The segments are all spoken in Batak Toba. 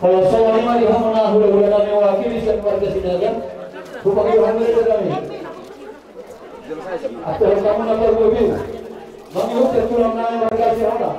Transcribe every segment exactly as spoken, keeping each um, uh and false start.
Molo songon i ma di hamu na hulahula nami mewakili sian marga Sinaga, hupagido hamu ma hami. Atur hamu na parbobiu mangihut sian tulang nami marga Sihona.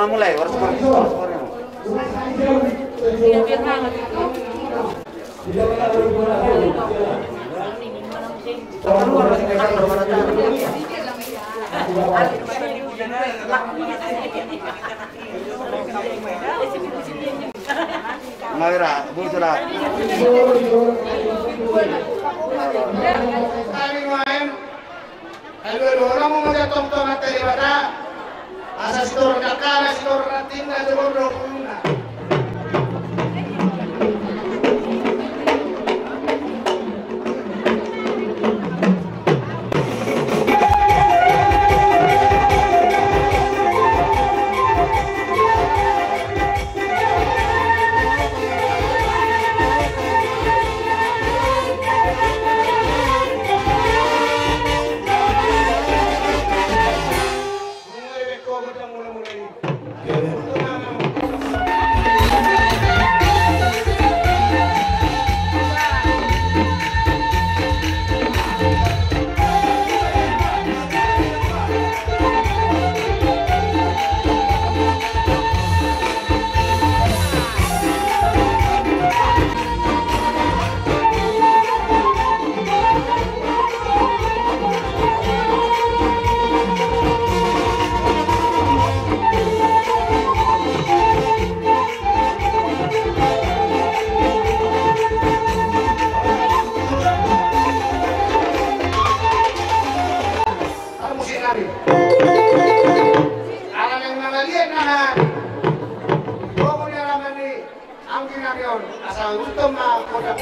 Mulai, harus, harus, harus. Ngai ra, bujur ra. Kami nuaeng. Aduh, aduh, orang mau ngajak tongtong ate Debata. Asa sitorop dakana, sitorop rantingna, jogor do huluna. Ala naeng mangaliat na. Bobo ni alaman ni anggi nami on, asa uruton ma kodam.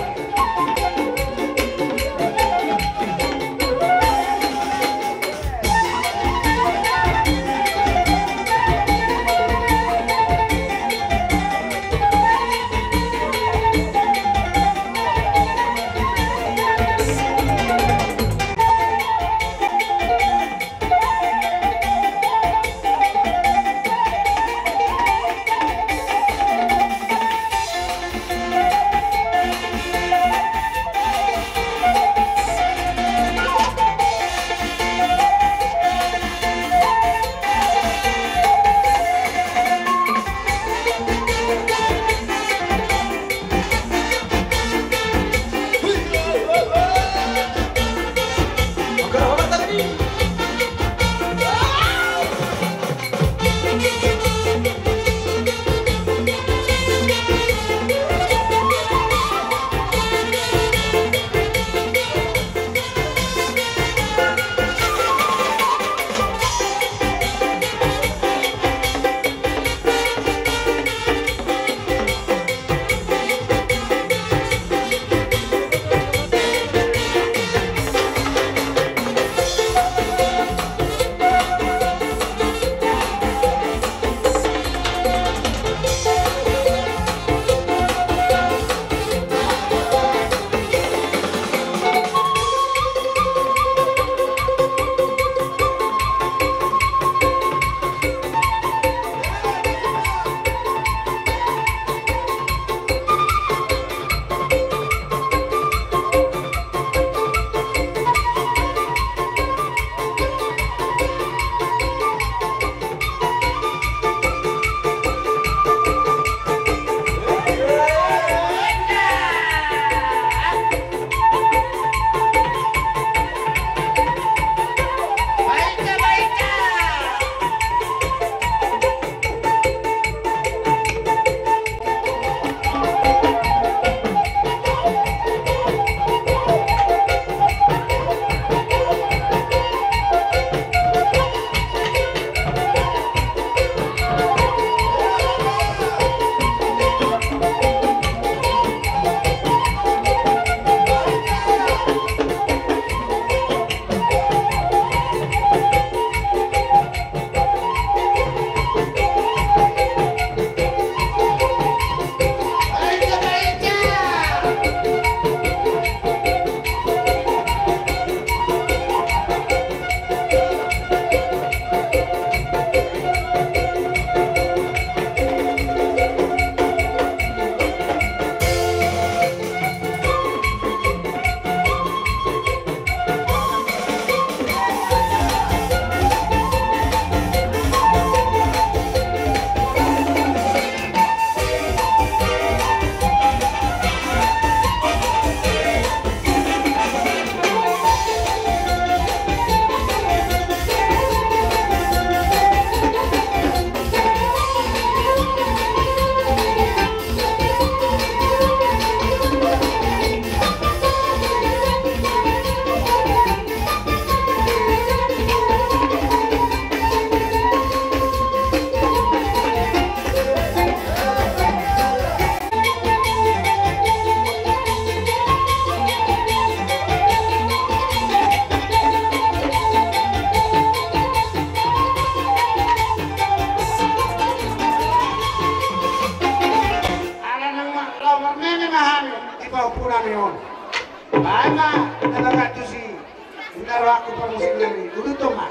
Pampunan ni on. Baen ma na bagas tusi. Inda rohakku pamusik nami. Uduton ma.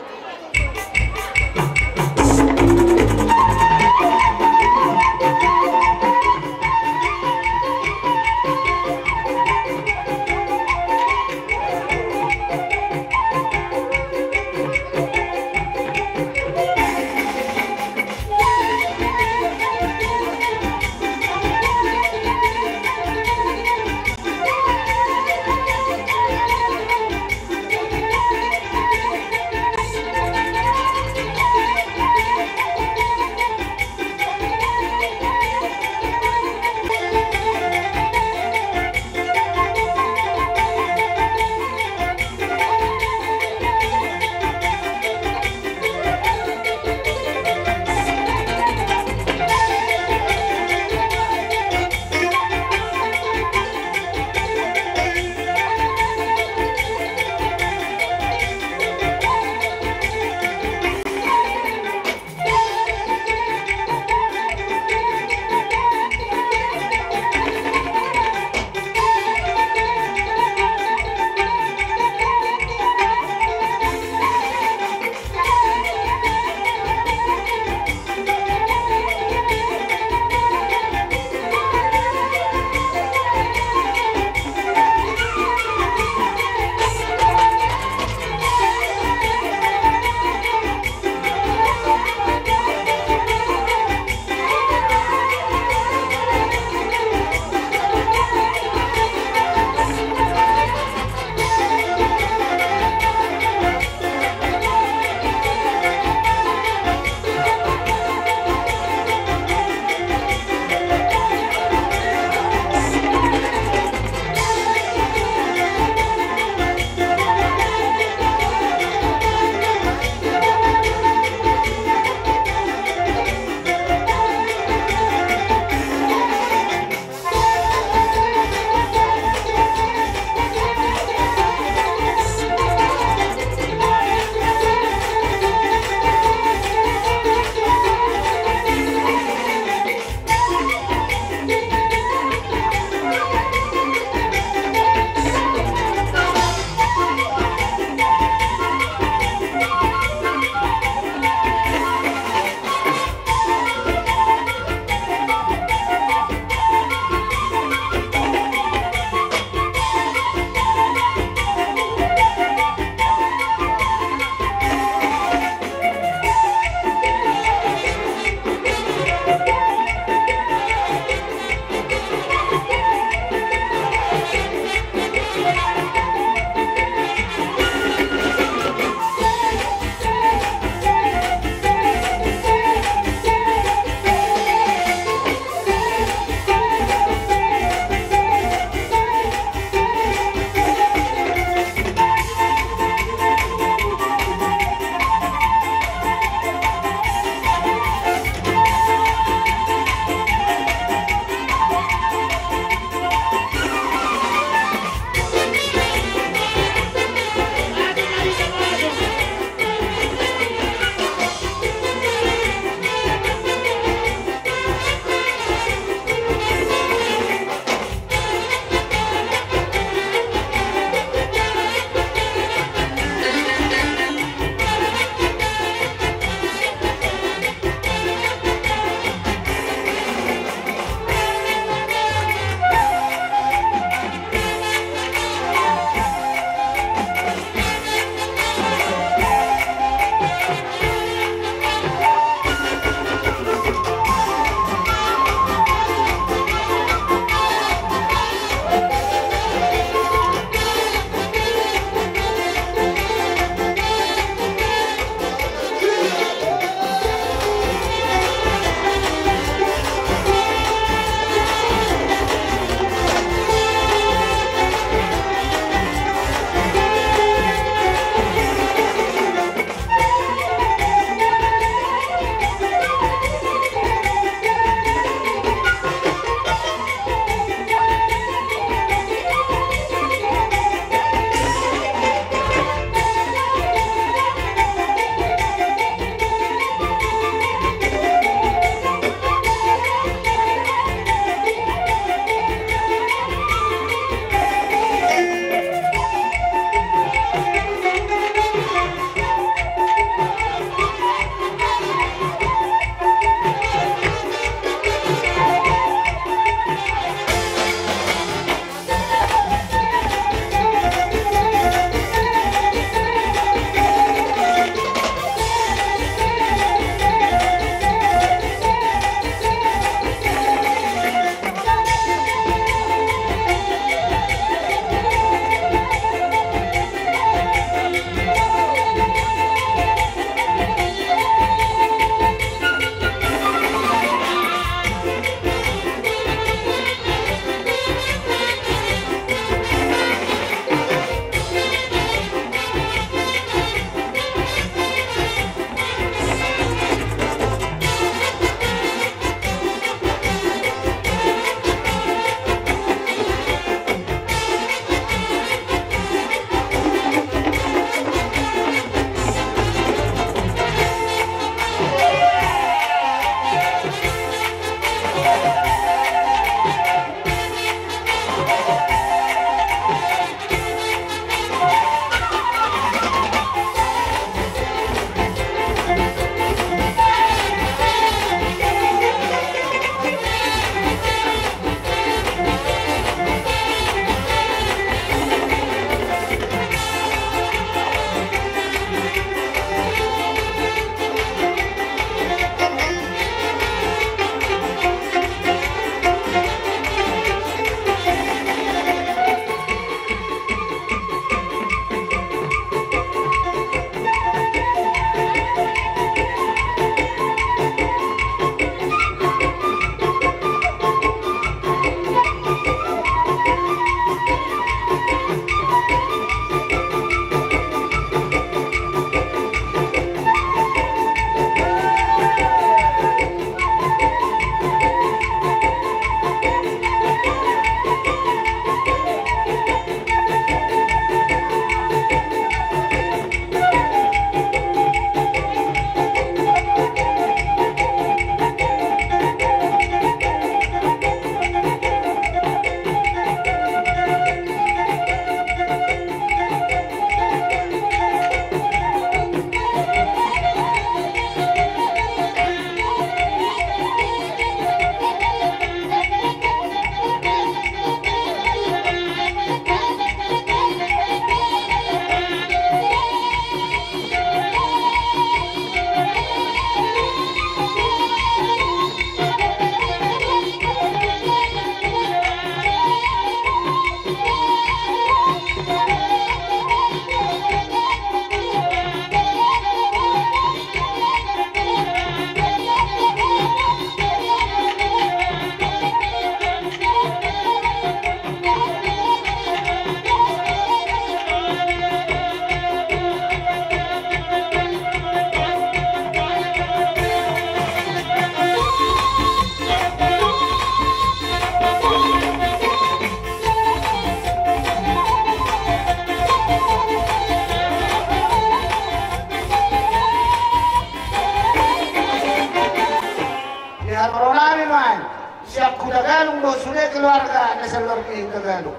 Sude keluarga na saluar ni Hutagalu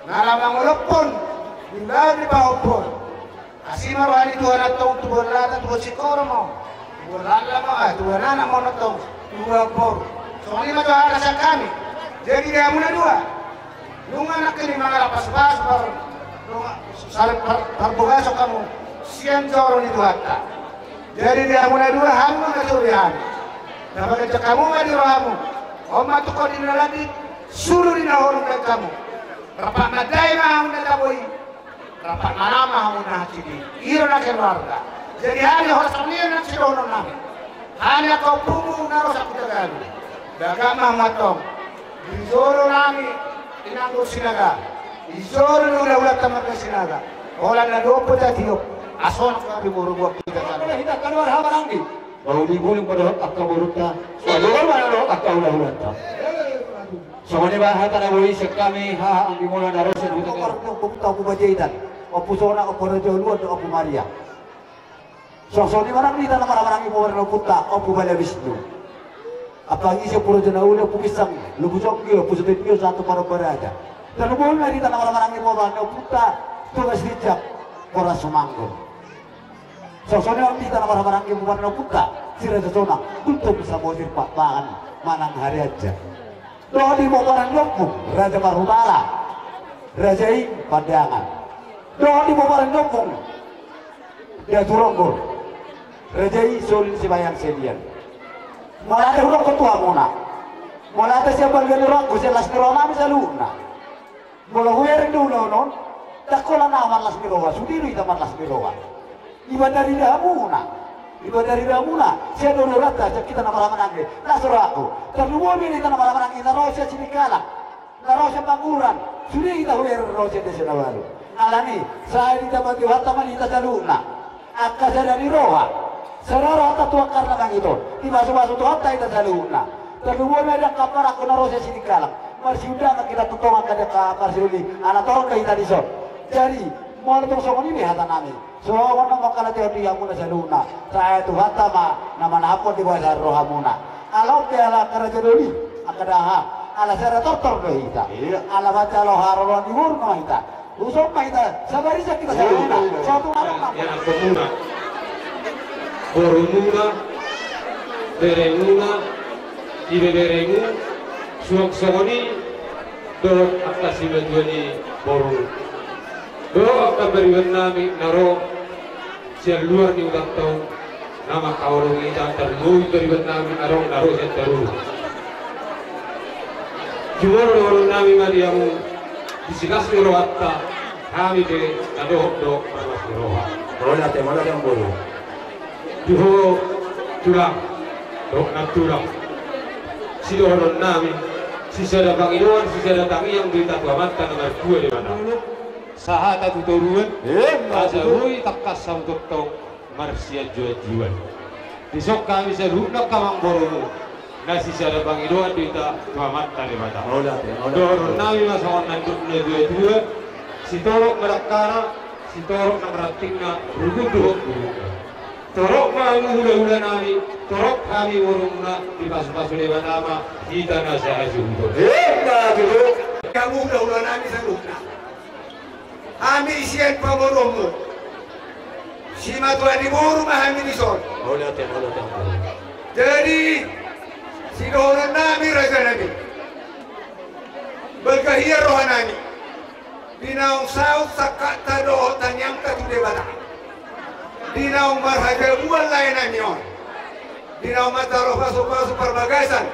na ra mangolophon di baen ni pahophon. Asi ma roha ni Tuhan antong tu borlata tu singkoru ma on, tu borlata ma on, tu anak ma on antong, tu boru. Songon i ma tu hata sian hami. Jadi di hamu na dua, nunga nangkin i mangalap pasupasu par, par, par, parbogason hamu sian joro ni Tuhanta. Jadi di hamu na dua, hamu ma na suru di hami. Tapaganjang hamu ma di rohamu. On ma tu ho di na landit, suru di na holong di hamu. Rap mandai ma hamu na tabo i, rap manang ma hamu na hansit i. I do na keluarga. Jadi hami horas on, i na sidohonon nami. Hami angka ompumu na ro sian Hutagalu, bagak ma hamu antong di jolo nami, inang dohot sinaga, di jolo ni hulahulanta marga Sinaga. Holan na dohot pe tatiop, asa sonang ma di boru buat Hutagalu. Hita kaluar habaranggi. Baru di guling pada angka borunta, sudah ma dohot angka hulahulanta. Songon i ma hata na boi sian hami, haha, anggi muna na ro sian Hutagalu. Ompu Panjaitan, Ompu Sona, Ompu Raja Uluan, Ompu Maria. Songon i ma nang di hita na marhahamaranggi, Ompu Raja Ompunta, Ompu Bala Bisnu. Apalagi sian Ompu Raja Nauli, Ompu Pisang, Ompu Jonggi, Ompu Sutibio, Satu Parobaraja. Tarlumobi ma di hita na marhahamaranggi, Ompu Raja Ompunta, Tugas Rijak, Horas Sumanggon. Songon i ma nang di hita na marhahamaranggi, Ompu Raja Ompunta, Si Raja Sonang, Gultom Samosir, Pakpahan, Manang Harianja. Dohot di pomparan ni ompung, Raja Parhutala, Raja i Pandangan. Dohot di pomparan ni ompung, Datu Ronggor, Raja i Solin Sibayang Sedian. Mauliate hudokhon tu hamuna. Mauliate sian balga ni rohangku, sian las ni roha nami saluhutna. Molo hubereng do ulaon on, ndang holan ahu marlas ni roha, sude do hita marlas ni roha. Iba tarida hamuna, iba tarida hamuna, sian dohononta, sian hita na marhahamaranggi, las rohangku. Tarlumobi di hita na marhahamaranggi, na ro sian Sidikalang, na ro sian Panguran, sude hita hubereng ro sian desa na baru. Alani, sai ditamba Tuhanta ma di hita saluhutna angka sada ni roha, sada roha ta tu angka na mangihut on, dipasupasu Tuhanta hita saluhutna. Tarlumobi ma di angka parangku na ro sian Sidikalang, marsiundangan hita tongtong angka di angka parsiuli, ala torop do hita dison. Jadi molo tung songon i ma hata nami, songon na mangkalatihon di hamuna saluhutna, sai Tuhanta ma na manampol di bagasan rohamuna. Ala on pe ala angka raja doli, angka daha, ala sada tortor do hita. Iya. Ala manjalo haroroan ni boru nama hita. Dison ma hita, sabar i sian hita saluhutna. Iya, iya. Sotung anak ma. Ia, anakmuna, borumuna, beremuna, ibeberemu, suang songon i dohot angka simatua ni boru, dohot angka pariban nami na ro sian luar ni hutanta on, na mangkaholongi hita, tarlumobi pariban nami adong na ro sian Taruru. Jumolo dohonon nami ma di hamu, di silas ni rohanta, hami pe na dohot do marlas ni roha. Mauliate, mauliate, Amang Boru. Di ho tulang dohot nantulang, sidohonon nami, sisada pangidoan, sisada tangiang do hita tu Amanta na martua Debata. Sahata tu toruan, eh, asa boi tangkas hamu tongtong marsianjuanjuan. Dison hami saluhutna angka amangborumu, na sisada pangidoan do hita tu Amanta Debata. Mauliate, mauliate. Dohonon nami ma songon na nidok ni natuatua: Sitorop ma dangkana, sitorop nang rantingna, rukun dohot bulungna. Torop ma hamu hulahula nami, torop hami borumuna, dipasupasu Debata ma hita na sahasuhuton. Emma tutu. Hamu hulahula nami saluhutna, hami sian pamoruonmu, simatua ni boru ma hami dison. Mauliate, mauliate. Jadi sidohonon nami, raja nami, balga hian roha nami. Di naung saut sangkapta dohot tangiangta tu Debata, di naung marhatabuan lae nami on, di naung manjalo pasupasu parbagasan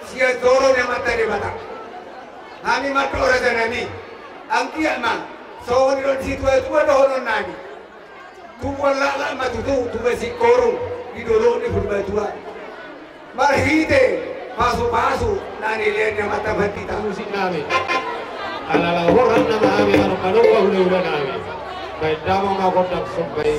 sian joro ni Amanta Debata, hami mandok, raja nami, anggiat ma songon nidok ni situatua dohonon nami: Tubuan laklak ma tutu, tubuan singkoru di dolok ni Purbatua, marhite pasupasu na nilehon ni Amanta Debata. Musik nami. Ala laho borhat nama hami, ala manungka hulahula nami. Baen damang ma gondang somba i.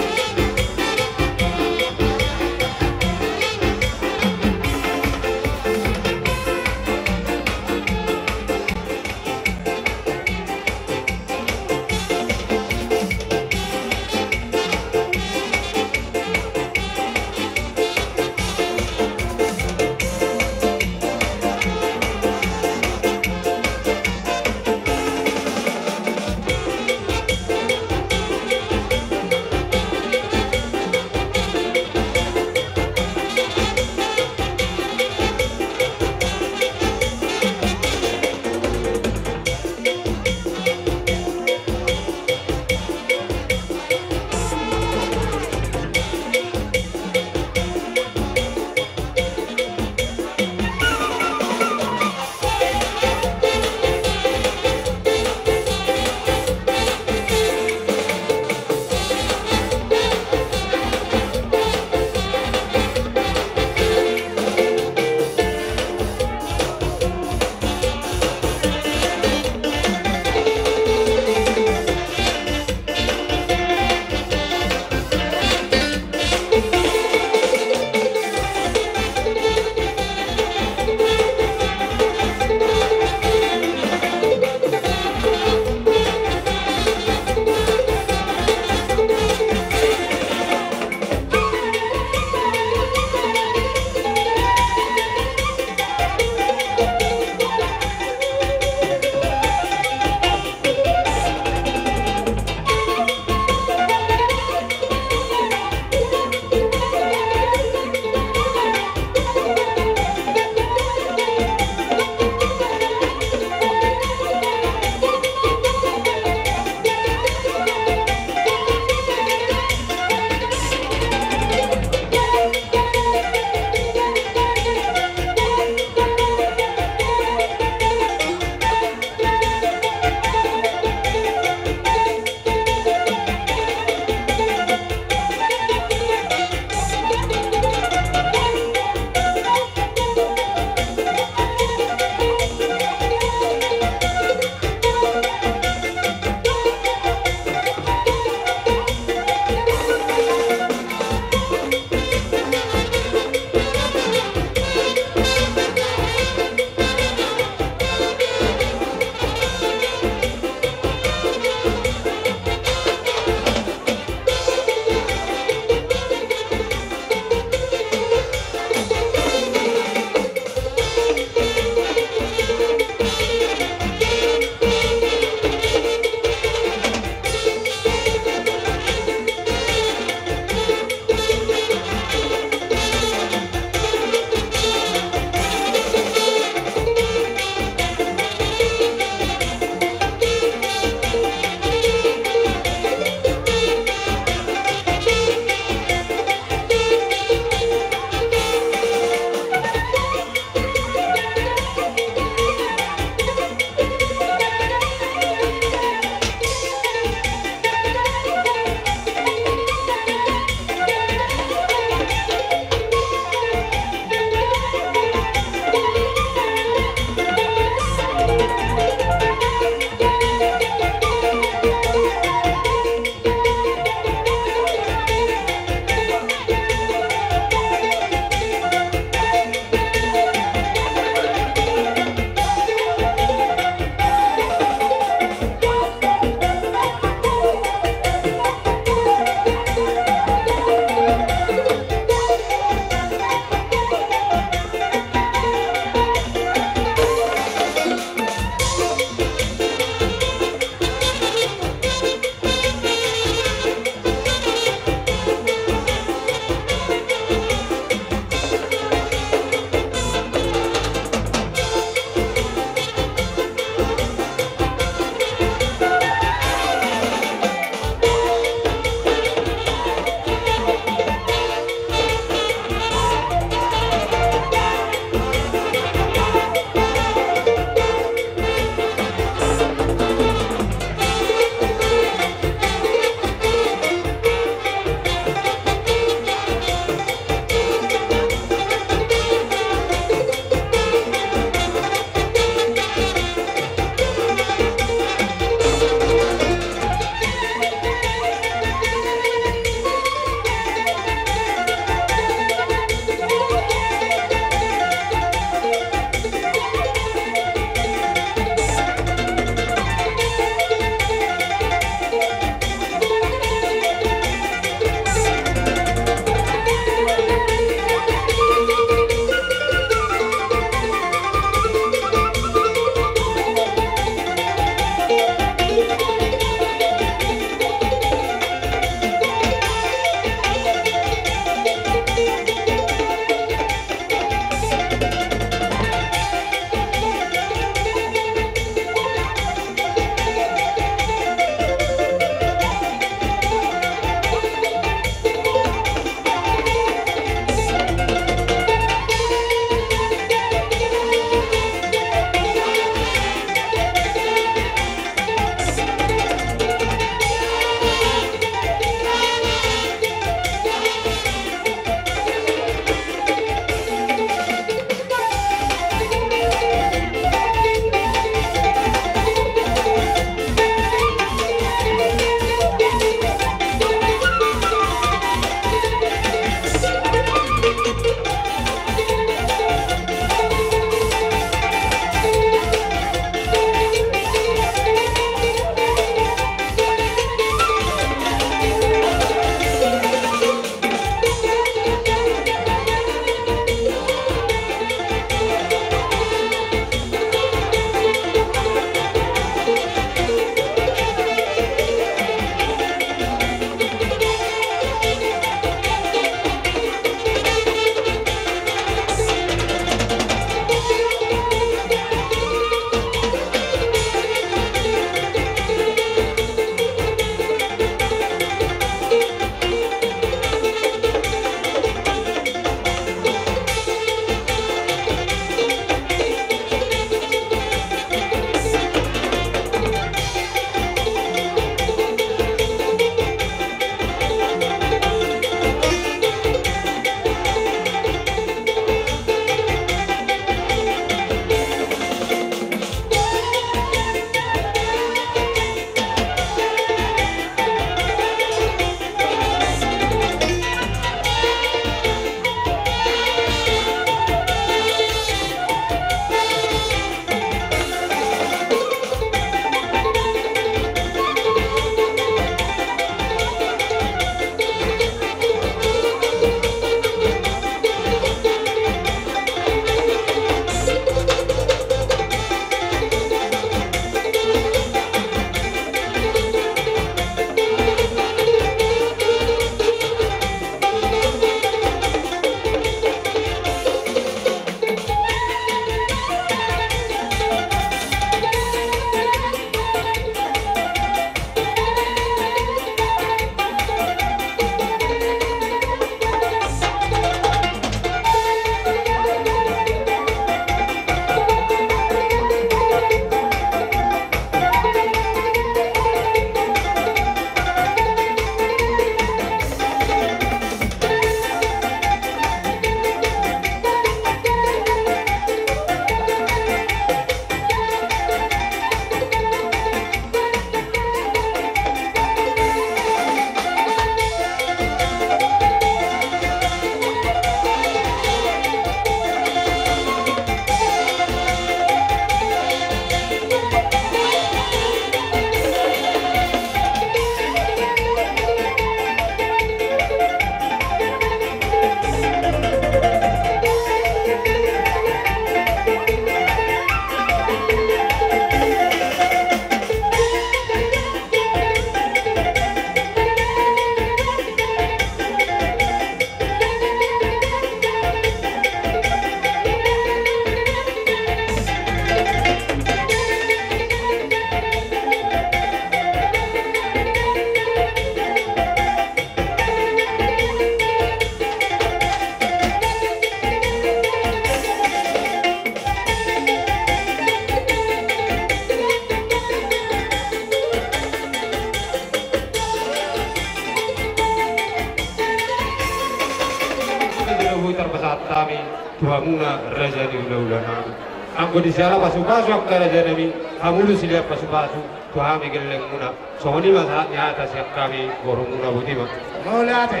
tu hamuna raja ni hulahula nami. Anggo disi ala pasupasu angka raja nami, hamu do silean pasupasu tu hami gellengmuna. Songon i ma sahat ni hata sian hami borumuna, boti ma. Mauliate.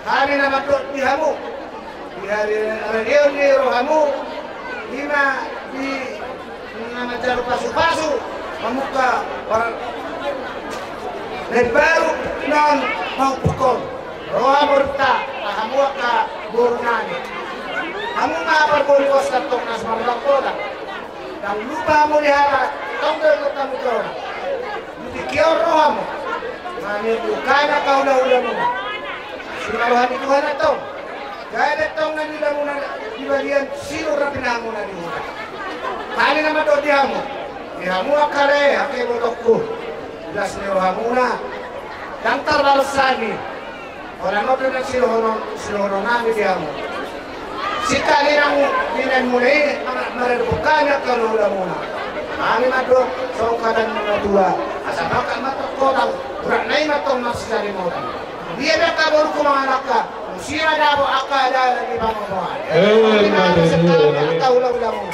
Hami na mandok di hamu, di harion ni rohamu, i ma di na manjalo pasupasu, mamungka na imbaru na mangungkun roha boruta, hamu angka boru nami. Hamu ma parboru pos tong na sumarlang kota. Ndang lupa hamu di hata, tong do ikut hamu tu roha. Di tingki on rohamu. Mangihut hami angka hulahulamu. Sumina roha ni Tuhan antong. Gabe tong na niulamuna di balian, silur na pinahanmuna di huta. Hami na mandok di hamu. Di hamu angka lae, angka ibotongku. Las ni rohamuna. Ndang tarbalos sani. Holan on do na sidohonon, sidohonon nami di hamu. Singkat ni na binaenmuna i, maradophon hami angka hulahula muna. Hami mandok songon hata ni na tua, asa mangkak ma tong hotang, urat nai ma tong marsisarimotan. Dia pe angka borungku mangalangka, muse ma dapot angka dalan ni pangomoan. Emma tutu. Angka hulahula muna.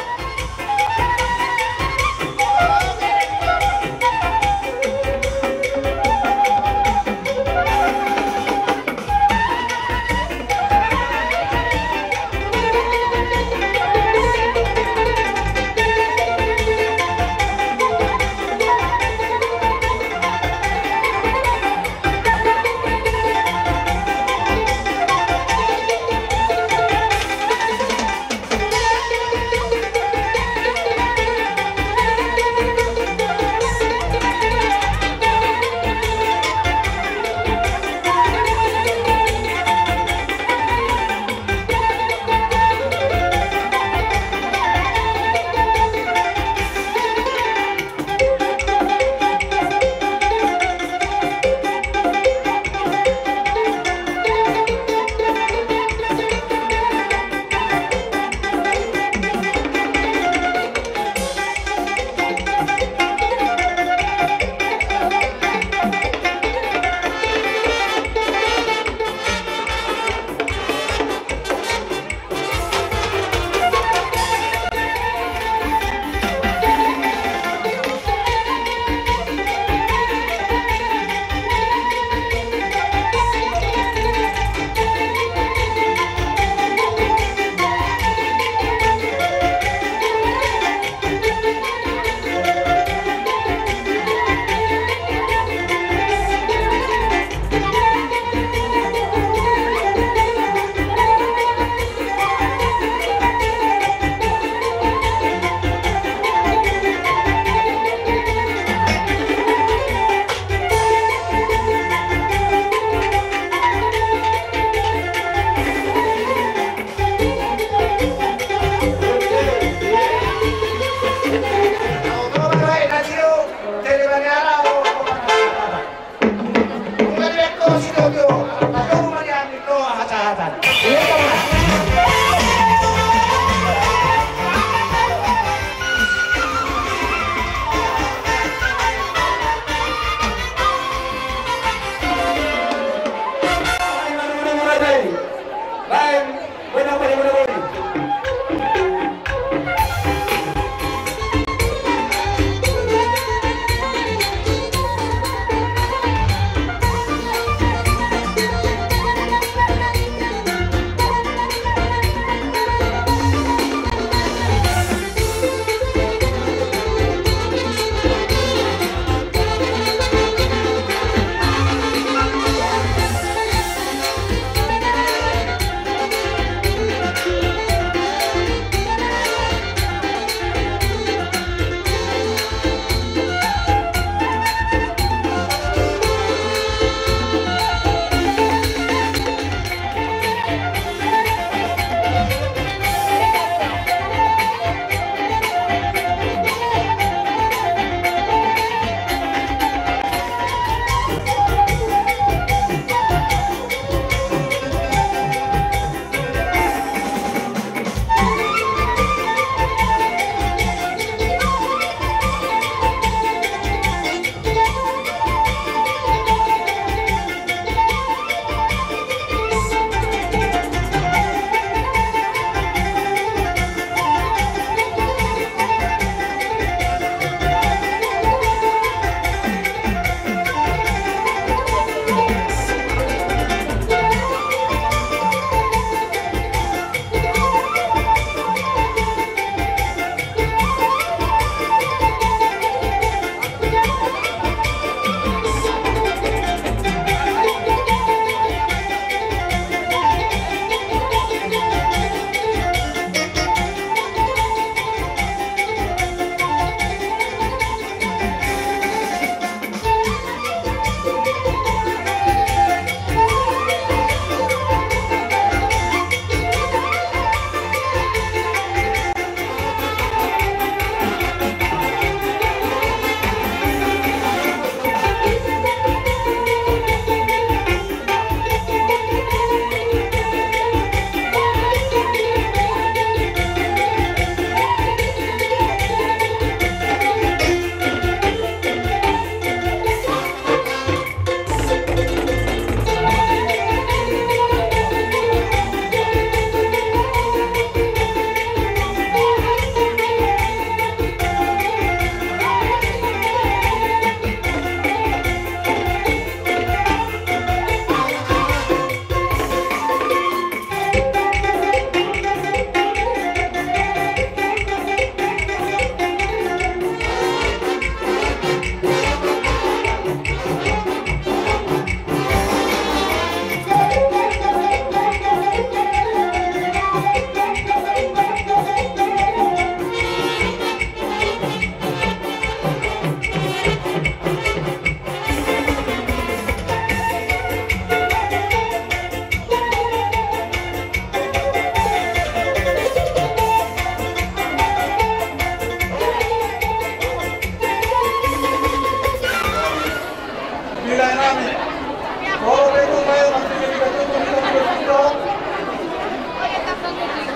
Molo pe tung baen, masih jadi ketua kita sudah sudah.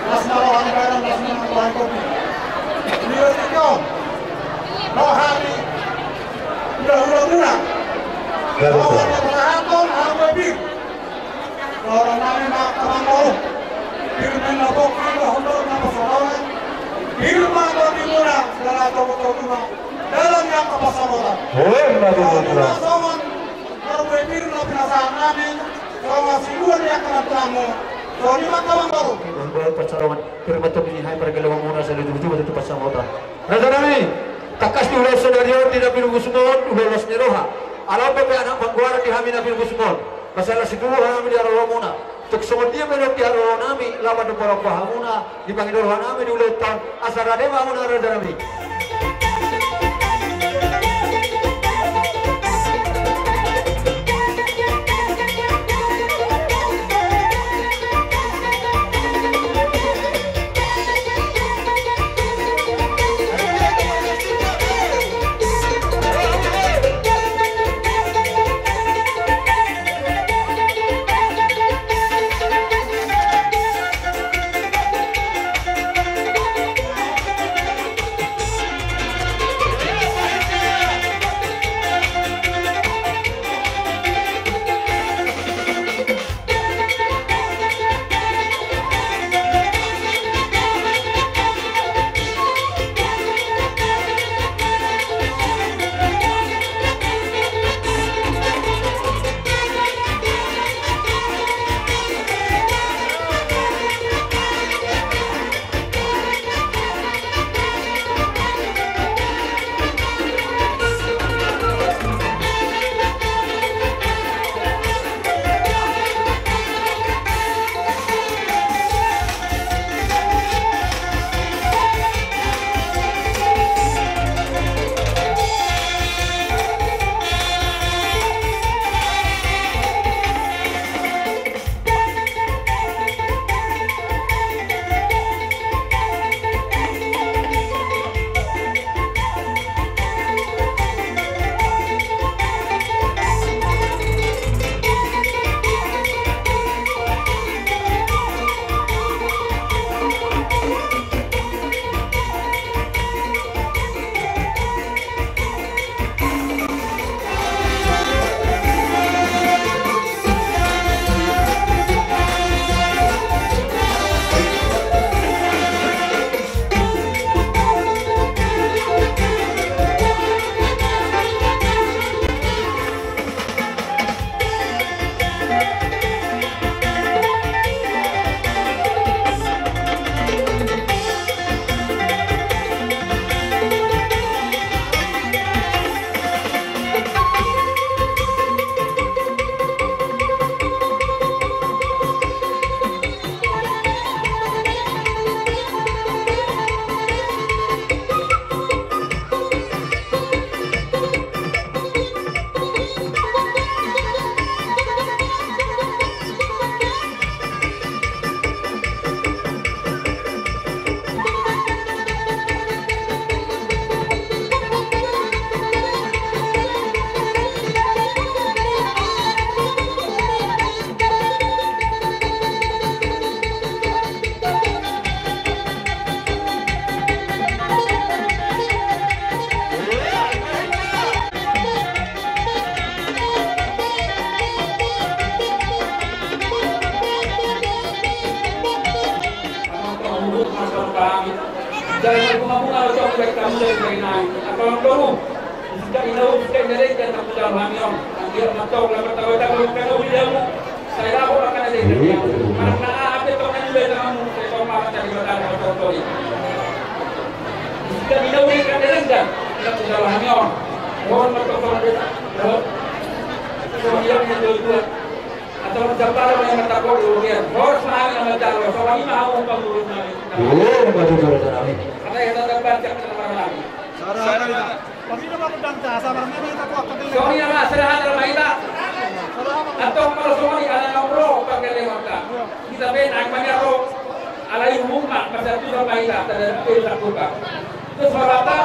Las na roha ni badan, las na roha ni kopi. Dia setiap roha ni, udah udah guna. Roha ni perhatian, harus lebih. Roha nami ma tamang boru. Pir ma na bokki, na hondor, na pasaroan. Pir ma na di muna, dalam toko-toko na. Dalam yang apa saroan. Pir ma di muna. Songon Marbue pir na pinasahat nami, songon sidua ni angka na tuamu, songon i ma tamang boru. Marbue pasaroan, pir ma tong ni hai pargelongan muna, sali tubu-tubu tu pasamotan. Raja nami, tangkas di ulaon sadari on di na pinungkusmon, ulaon las ni roha. Ala on pe anak panggoaran di hami na pinungkusmon. Masalah situbu hami di haroa muna. Tung songon dia pe dohot di haroa nami, laho mandok parompa hamuna, di pangido roha nami di ulaonta on, asa rade ma hamuna raja nami. Jadi, bunga-bunga lo, cok, baik kamu dari, dari naik. Apa lo, kamu? Sika inau, sika inau, jangan takut dalam hami on. Nanti orang tahu, orang tahu, orang tahu, orang tahu, orang tahu. Sai laho ma angka na jadi. Manang na aha pe tong na niula tanganmu, sai tong ma angka na jadi batang na tong tong i. Sika inau, sika inau, jangan takut dalam hami on. Mohon bertolong desa. Mohon. Mohon yang dua-dua. Atau mencapai yang mata kau dulu dia. Horas ma hami na manjalo. Songon i ma hamu pangurus nami. Dulu, maju terus nami. Karena yang tetap baca, kita marah lagi. Sarah. Pamina ma gondangta, asa marmeme hita tu angka gelleng. Songon i ma, serahan ma hita. Antong molo songon i, ala naung ro pargellengonta. Hita pe naeng maniar ro. Alai umum ma, masa tu ma hita, tada pe sakuka. Terus ma hata.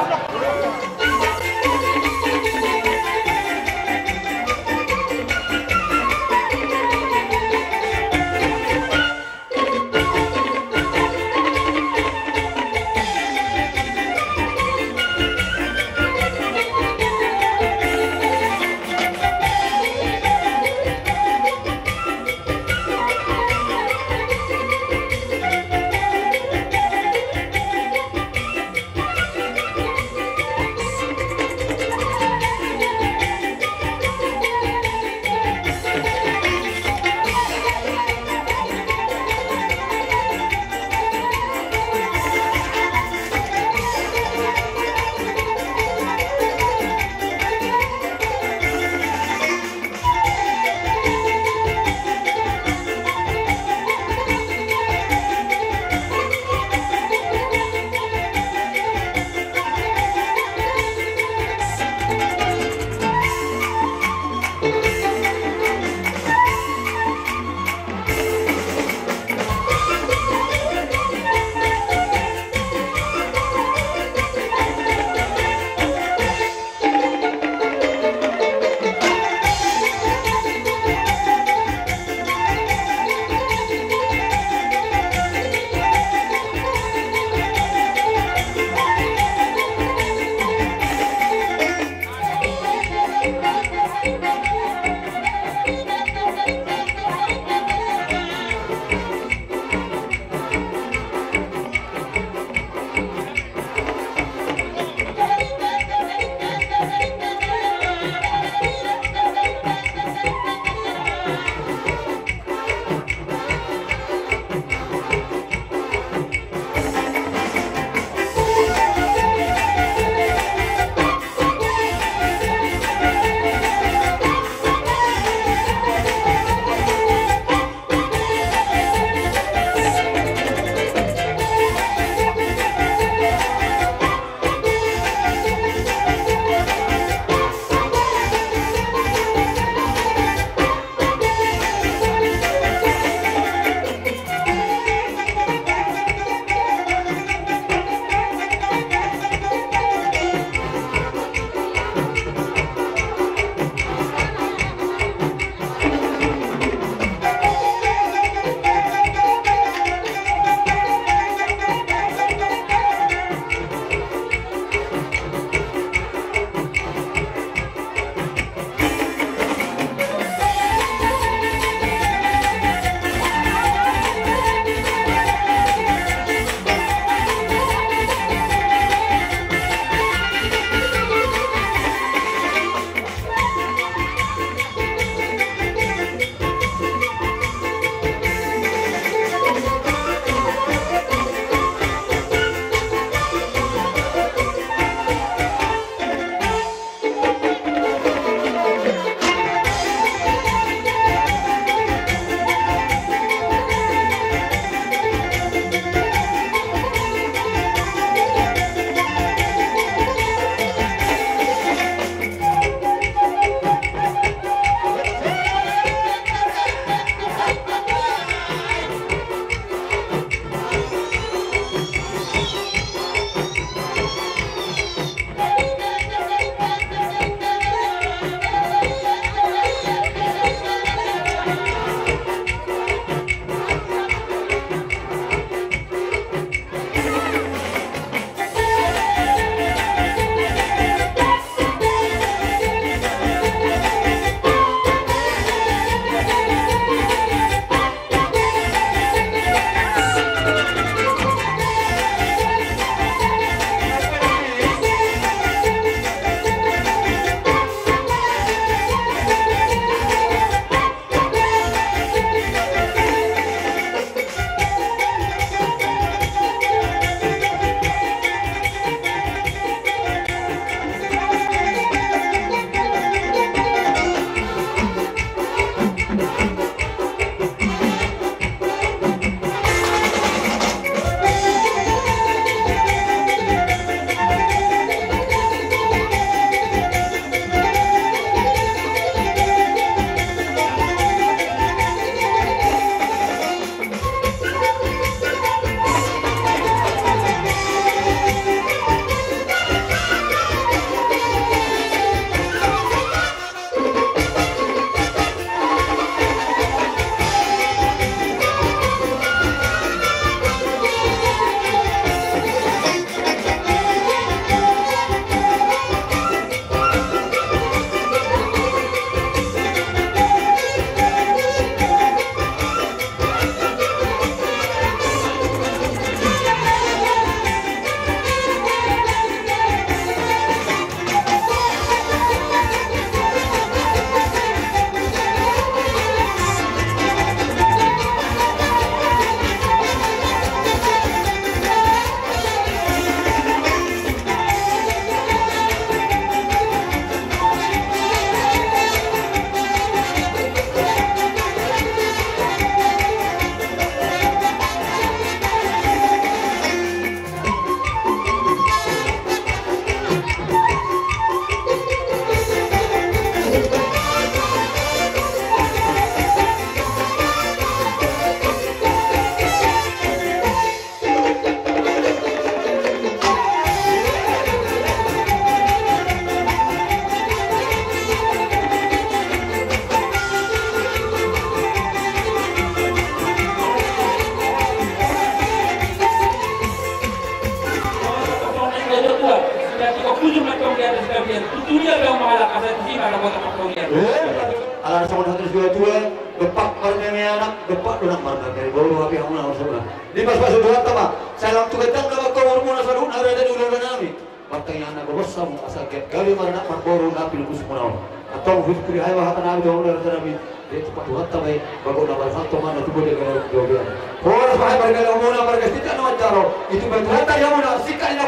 Dompak marmeme anak, dompak do nang marmeme boru, hape hamuna on saluhutna. Dipasupasu Tuhanta ma. Sai lam tu ganjang na mangkohor muna saluhutna raja ni hulahula nami. Martangiang na gomos hamu asa gabe maranak marboru na pinusmuna on. Antong husikuri hae ma hata nami tu hamuna raja nami. Dia cepat Tuhanta ma i, bagot na marhalto ma na tubo dia galau galau. Horas ma hae margala hamuna marga Sitinjak na manjalo. Itu bae Tuhanta di hamuna, singkat ni